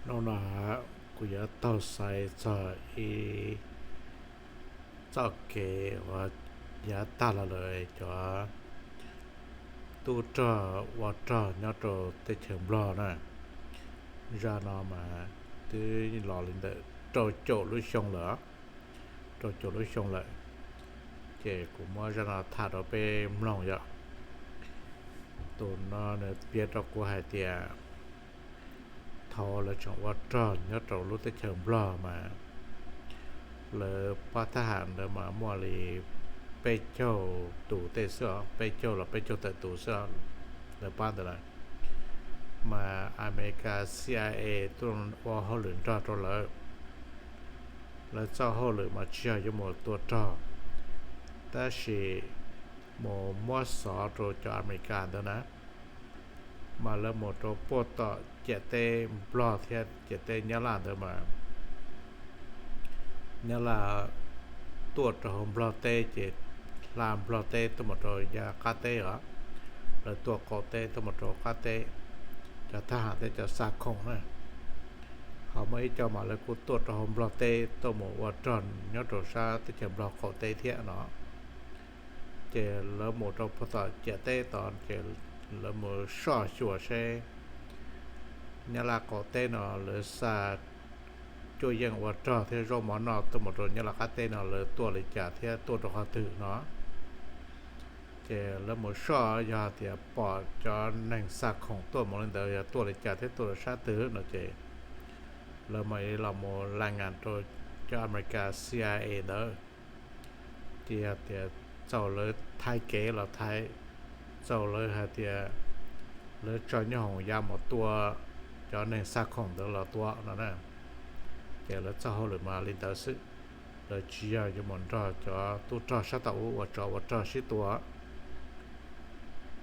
Hnub no kuv yuav taug xaiv txog ib txoj kev uas yav tag los lawm cov tub rog ua rog nyob rau teb chaws Nplog na. Zaj no mas twb los li ntawm rau caum lub xyoo lawm, rau caum lub xyoo lawm. Ces kuv muab zaj no tham rau peb mloog yom. Tus no nws piav rau kuv hais tias thaum lawv tseem ua rog nyob rau lub teb chaws Nplog mas lawv pab thab ham ntawd mas muaj li peb caug tus tej xwb os, peb caug los peb caug tawm tus xwb, lawv pab ntawd lawm. Mas Amelikas C I A tuaj ua hauj lwm nrog rau lawv. Lawv txoj hauj lwm mas tsis yog yuav mus tua rog, tab sis mus muab xov rau cov Amelikas ntawd na. Mas lawv mus rau puag tom ciam teb Nplog thiab ciam teb Nyab Laj ntawd mas Nyab Laj tuaj rau hauv Nplog teb ces hla Nplog teb tuaj mus rau yav qab teb os. Lawv tuaj qaum teb tuaj mus rau qab teb, cov thab ham thiab cov xa khoom na. Ho muaj ib co mas lawv kuj tuaj rau hauv Nplog teb tuaj mus ua rog nyob rau sab teb chaws Nplog qaum teb thiab no. Ces lawv mus rau puag tom ciam teb tod ces lawv mus soj xyuas seb Nyab Laj qaum teb no lawv xa cuaj yeej ua rog thiab zaub mov noj tuaj mus rau Nyab Laj qab teb no lawv tuaj li cas thiab tuaj rau qhov twg no. Ces lawv mus soj yog tias pom cov neeg xa khoom tuaj mus li ntawd yog tuaj li cas thiab tuaj rau sab twg no ces lawv mam li los mus laj ngas rau cov Amelikas C I A ntawd. Ces yog tias txaus lawv thaiv kev los thaiv, txaus lawv hais tias lawv tso nyoob hoom ya mus tua cov neeg xa khoom ntawd los tua no na. Ces lawv txoj hauj lwm mas li ntawd xwb, lawv tsis yog yuav mus nrog cov tub rog sab tom ub ua tsov ua rog sib tua.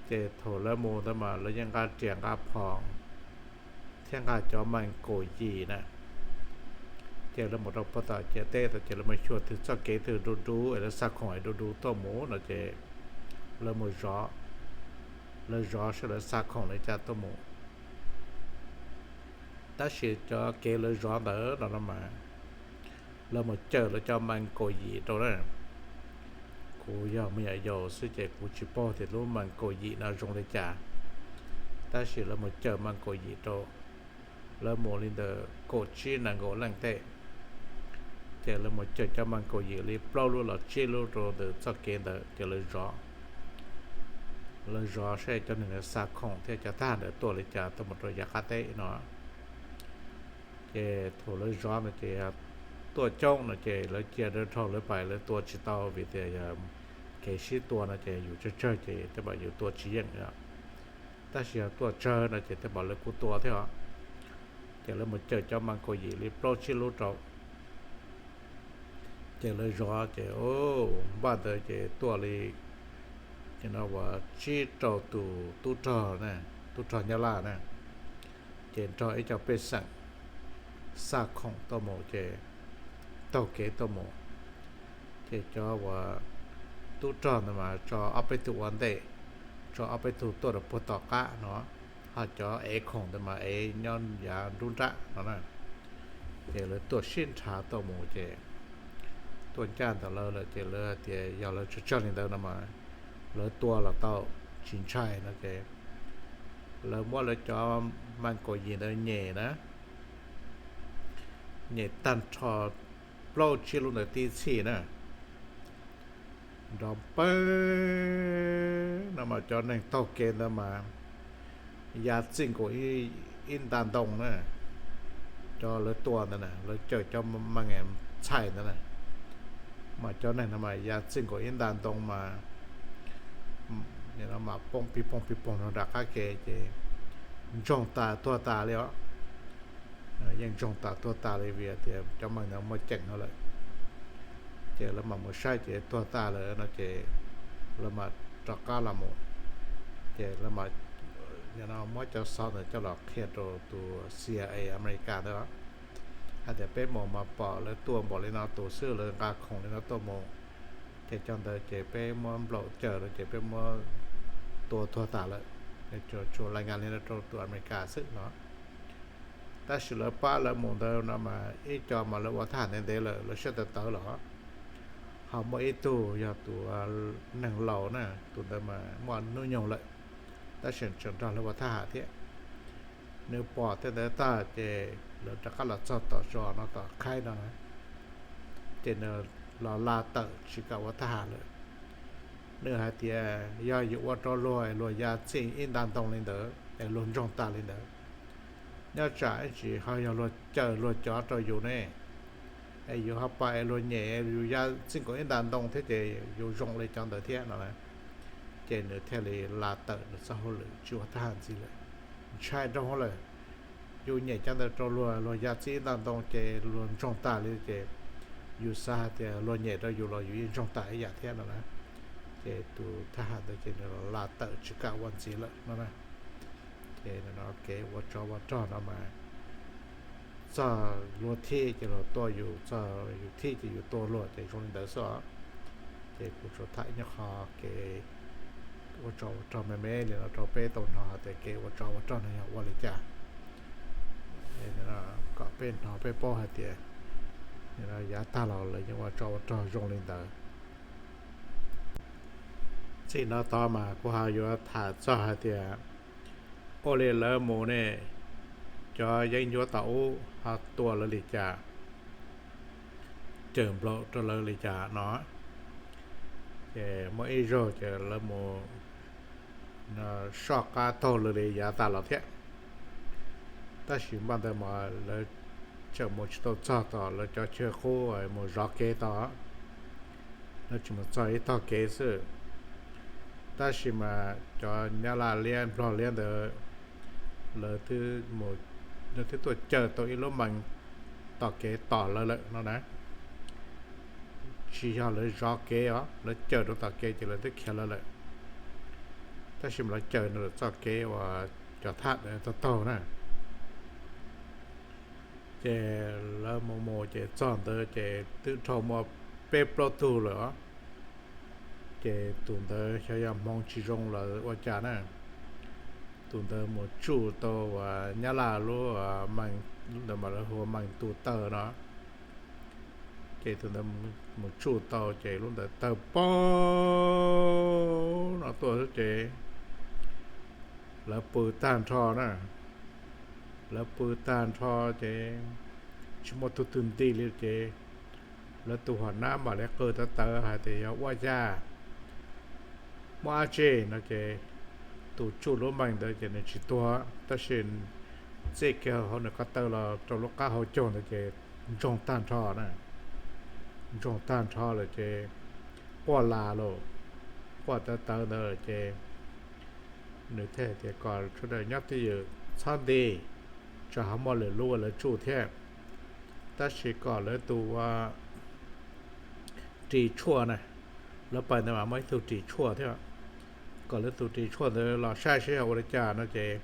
Ces thaum lawv mus ntawd mas lawv yeej nqa riam nqa phom thiab nqa cov mees kaum yim na. Ces lawv mus rau puag tom ciam teb tod ces lawv mus xyuas twg txoj kev twg du du es lawv xa khoom es du du tuaj mus no ces lawv mus zov, lawv zov saib lawv xa khoom li cas tuaj mus. Tab sis cov kev lawv zov ntawd no no mas lawv mus cawm lawv cov mees kaum yim rau na. Kuv yog me nyuam yaus xwb ces kuv tsis paub tias lub mees kaum yim no zoo li cas, tab sis lawv mus cawm mees kaum yim rau, lawv mus li ntawm kaum tsib nees nkaum leej tej. Ces lawv mus cawm cov mees kaum yim li plaub lub los tsib lub rau ntawm txoj kev ntawd ces lawv zov, lawv zov saib cov neeg ntawd xa khoom thiab cov thab ham ntawd tuaj li cas tuaj mus rau yav qab teb no. Ces thaum lawv zov no ces tuaj coob no ces lawv cia dawb dhau lawv pais lawv tua tsis tau vim tias yog kev sib tua no ces yus tsawg tsawg ces tej zaum yus tua tsis yeej. Tab sis yog tuaj tsawg no ces tej zaum lawv kuj tua thiab os. Ces lawv mus cawm cov mees kaum yim li plaub tsib lub rau. Ces lawv zov ces npaj ntawd ces tuaj li, ces no uas tsib rau tus tub rog, tub rog Nyab Laj na, ces nrog ib co pej xeem xa khoom tuaj mus ces taug kev tuaj mus. Ces cov uas tub rog ntawd mas tso ob peb tug ua ntej, tso ob peb tug tuaj rau puag tom qab no, ho cov ev khoom ntawd mas ev nyob yav nruab nrab no na. Ces lawv tuaj sib nrhav tuaj mus ces tuaj ncaj ntawm lawv lawm ces lawv hais tias yog lawv tsawg tsawg li ntawd no mas lawv tua los tau, tsis ntshai no ces lawv muab lawv cov mees kaum yim ntawd nyem na, nyem tag nrho plaub tsib lub ntawd tib txhij na, nrov pawg no mas cov neeg taug kev ntawd mas ya txij nkaus ib nta ntoo na. Cov lawv tua ntawd na, lawv cawm cov mees txhais ntawd na, mas cov neeg no mas ya txij nkaus ib nta ntoo mas, mas poob pig poog pig poog rau nram qab kev ces ntsoog tas tuag tas li os. Yeej ntsoog tas tuag tas li vim tias cov mees ntawd muaj ceem no lawm. Ces lawv mam mus saib ces tuag tas lawm no ces lawv mam rov qab los mus. Ces lawv mam muab cov xov ntawd coj los qhia rau tus C I A Amelikas ntawd hais tias peb mus mas pom lawv tua npaum li no tus xwb, lawv nqa khoom li no tuaj mus. Ces cov ntawd ces peb muab nplaum cawm lawm ces peb muab tua tuag tas lawm. Tsuas lais nkas li no rau tus Amelikas xwb no. Tab sis lawv pab lawv mus ntawd no mas ib co mas lawv ua thab ham ntev ntev lawm, lawv siab tawv tawv los. Ho muaj ib tug yog tus neeg laus na, tus ntawd mas muaj hnub nyoog lawm, tab sis tseem nrog lawv ua thab ham thiab. Nws pom tej ntawd tag ces lawv rov qab los txog tom zos no tom khaib no na, ces nws los la tawm tsis kam ua thab ham lawm. Nws hais tias yog yus ua rau luag es luag ya txij ib nta ntoo li ntawd es luag ntsoog tas li ntawd, nyob tsam ib ntsis ho yog luag cawm luag cov rau yus ne, es yus ho pom es luag nyem yus ya txij nkaus ib nta ntoo thiab ces yus zoo li cov ntawd thiab no na. Ces nws thiaj li la tawm nws txoj hauj lwm tsis ua thab ham ntxiv lawm. Ntshai nroo lawm, yus nyem cov ntawd rau luag, luag ya txij ib nta ntoo ces luag ntsoog tas li ces yus xav hais tias luag nyem rau yus los yus yeej ntsoog tas ib yam thiab no na. Ces tus thab ham ntawd ces nws los la tawm tsis kam ua ntxiv lawm no na. Ces no kev ua tsov ua rog no mas txog luag thij ces luag tua yus, txog yus thij ces yus tua luag, ces zoo li ntawd xwb os. Ces kuv tsuas tham ib nyuag qho kev ua tsov ua rog me me li no rau peb tau hnov tias kev ua tsov ua rog no yog ua li cas, kom peb hnov peb paub hais tias yav tag los lawv yeej ua tsov ua rog zoo li ntawd. Txij no tod mas kuv ho yuav tham txog hais tias ua li lawv mus ne, cov yeeb ncuab tom ub ho tua lawv li cas, cawm nplaum rau lawv li cas no. Ces muaj ib zaug ces lawv mus soj qab taug lawv li yav tas los thiab. Tab sis npaj ntawd mas lawv tseem mus tsis tau txog tom lawv cov chaw qub mus zov kev tod, lawv tsis mus txog ib tog kev xwb. Tab sis mas cov nyab laj liab nplog liab ntawd, lawv twb tuaj cawm tau ib lub mees tom kev tom lawv lawm no na. Tsis yog lawv zov kev os, lawv cawm rau tom kev ces lawv twb khiav lawv lawm. Tab sis mas lawv cawm nws lawm txoj kev uas cov thab ntawd taug taug na. Ces lawv mus mus ces txog ntawd ces twb dhau muaj peb plaub tug lawm os. Ces tus ntawd xyov yog hmoov tsis zoo los ua cas na, tus ntawd mus tsuj tau uas nyab laj lub mees, lub ntawd mas lawv hu ua mees tu taw no. Ces tus ntawd mus tsuj tau ces lub ntawd tawg poob no tuaj xwb ces lawv pw tag nrho na. Lawv pw tag nrho ces tsis muaj tug twg nti li ces lawv tus hom nab mam li qw tawv tawv hais tias yog ua cas, muaj dab tsi no ces tus tsuj lub mees ntawd ces nws tsis tuag, tab sis txij kiag hauv nws ko taw los rau lub qab hauv caug ntawd ces ntsoog tag nrho na. Ntsoog tag nrho lawm ces quaj las lawm, quaj tawv tawv ntawd lawm ces nws thiaj tias kom sawv daws nyob twj ywm txhob nti, tsam ho muaj lwm lub ua lawv tsuj thiab. Tab sis kom lawv tus ua ris tshuaj na, lawv pais ntawd mas muaj ib tug ris tshuaj thiab, kom lawv tus ris tshuaj ntawd los saib seb yog ua li cas no ces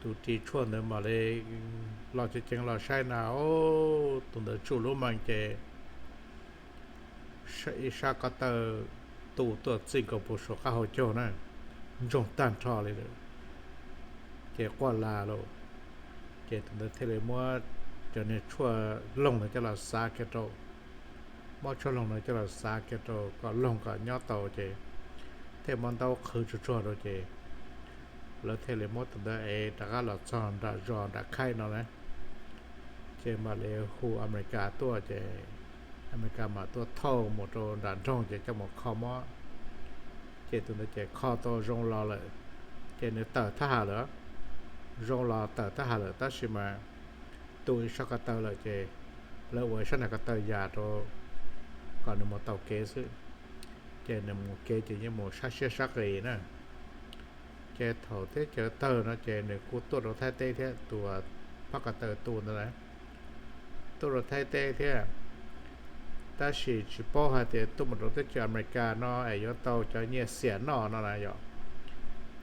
tus ris tshuaj ntawd mam li los ceev ceev los saib na, tus ntawd tsuj lub mees ces ib sab ko taw tu tuaj txij nkaus puag saum qab hauv caug na, ntsoog tag nrho li lawm. Ces quaj las lawm, ces tus ntawd thiaj li muab cov niag tshuaj loog ntawd coj los xav kiag rau, muab tshuaj loog ntawd coj los xav kiag rau kom loog kom nyob tau ces thiaj muab ntaub qhwv tsuag tsuag rau ces lawv thiaj li muab tus ntawd ev rov qab los txog nram zos nram khaib no na. Ces mam li hu Amelikas tuaj ces Amelikas mam tuaj thauj mus rau nram nroog ces coj mus kho mob. Ces tus ntawd ces kho tau zoo los lawm, ces nws tawm thab ham lawm, zoo los tawm thab ham lawm tab sis mas tu ib sab ko taw lawm ces lawv ua ib sab niag ko taw yam rau kom nws mus tau kev xwb. Ces nws mus kev ces yeej mus sab siab sab qis na. Ces thaum teb chaws tawg no ces nws kuj tuaj rau Thaib teb thiab, tus phab ko taw tu ntawd na, tuaj rau Thaib teb thiab. Tab sis tsis paub hais tias tuaj mus rau teb chaws Amelikas no es yuav tau cov nyiaj xiam noj no na yom.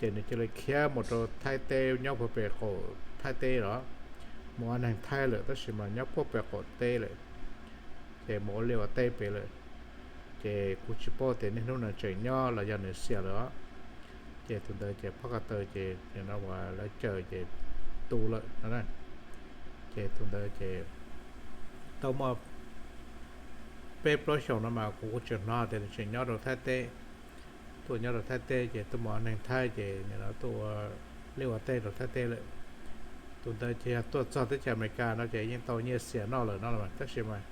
Ces nws cia li khiav mus rau Thaib teb nyob puag pem qaum Thaib teb los, mus ua neeg Thaib lawm tab sis mas nyob puag pem qaum teb lawm, ces mus ua liaj ua teb pem lawm. Ces kuv tsis paub tias niaj hnub no tseem nyob los yog nws xiam lawm os. Ces tus ntawd ces phab ko taw ces lawv cawm ces tu lawm no na. Ces tus ntawd ces tau muaj peb plaub xyoos no mas kuv kuj tseem hnov tias nws tseem nyob rau Thaib teb. Tuaj nyob rau Thaib teb ces tuaj mus ua neeg Thaib ces nim no tuaj ua liaj ua teb rau Thaib teb lawm. Tus ntawd ces yog tuaj txog teb chaws Amelikas no ces yeej tau nyiaj xiam noj lawm no los mas, tab sis mas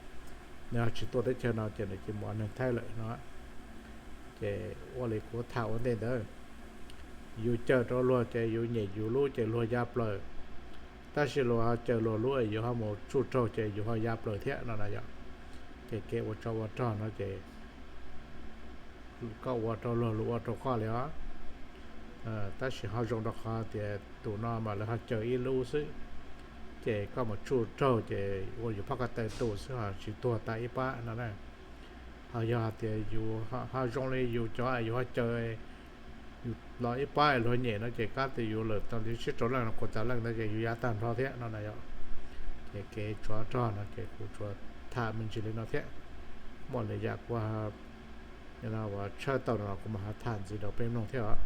nws ho tsis tuaj teb chaws no ces nws cia li mus ua neeg Thaib lawm no. Ces ua li kuv tham ua ntej ntawd, yus cawm rau luag ces yus nyem yus lub ces luag ya plaws, tab sis luag ho cawm luag lub es yus ho mus tsuj raug ces yus ho ya plaws thiab no na yom. Ces kev ua tsov ua rog no ces koj ua rau luag luag ua rau koj li os. Tab sis ho zoo rau qhov tias tus no mas lawv ho cawm ib lub xwb, ces koj mus tsuj raug ces ua yus phab ko taw tu xwb ho tsis tuag tas ib pab no na. Ho yog hais tias yus ho zoo li yus cov yus ho cawm yus los ib pab luag nyem no ces kab tias yus lawm tau li tsib rau leej no kuv tas leej ntawd ces yus ya tag nrho thiab no na yom. Ces kev tsov rog no ces kuv tsuas tham me ntsis li no thiab. Muaj lwm yam kuv ua tshawb tau no los kuv mam ho tham ntxiv rau peb mloog thiab os.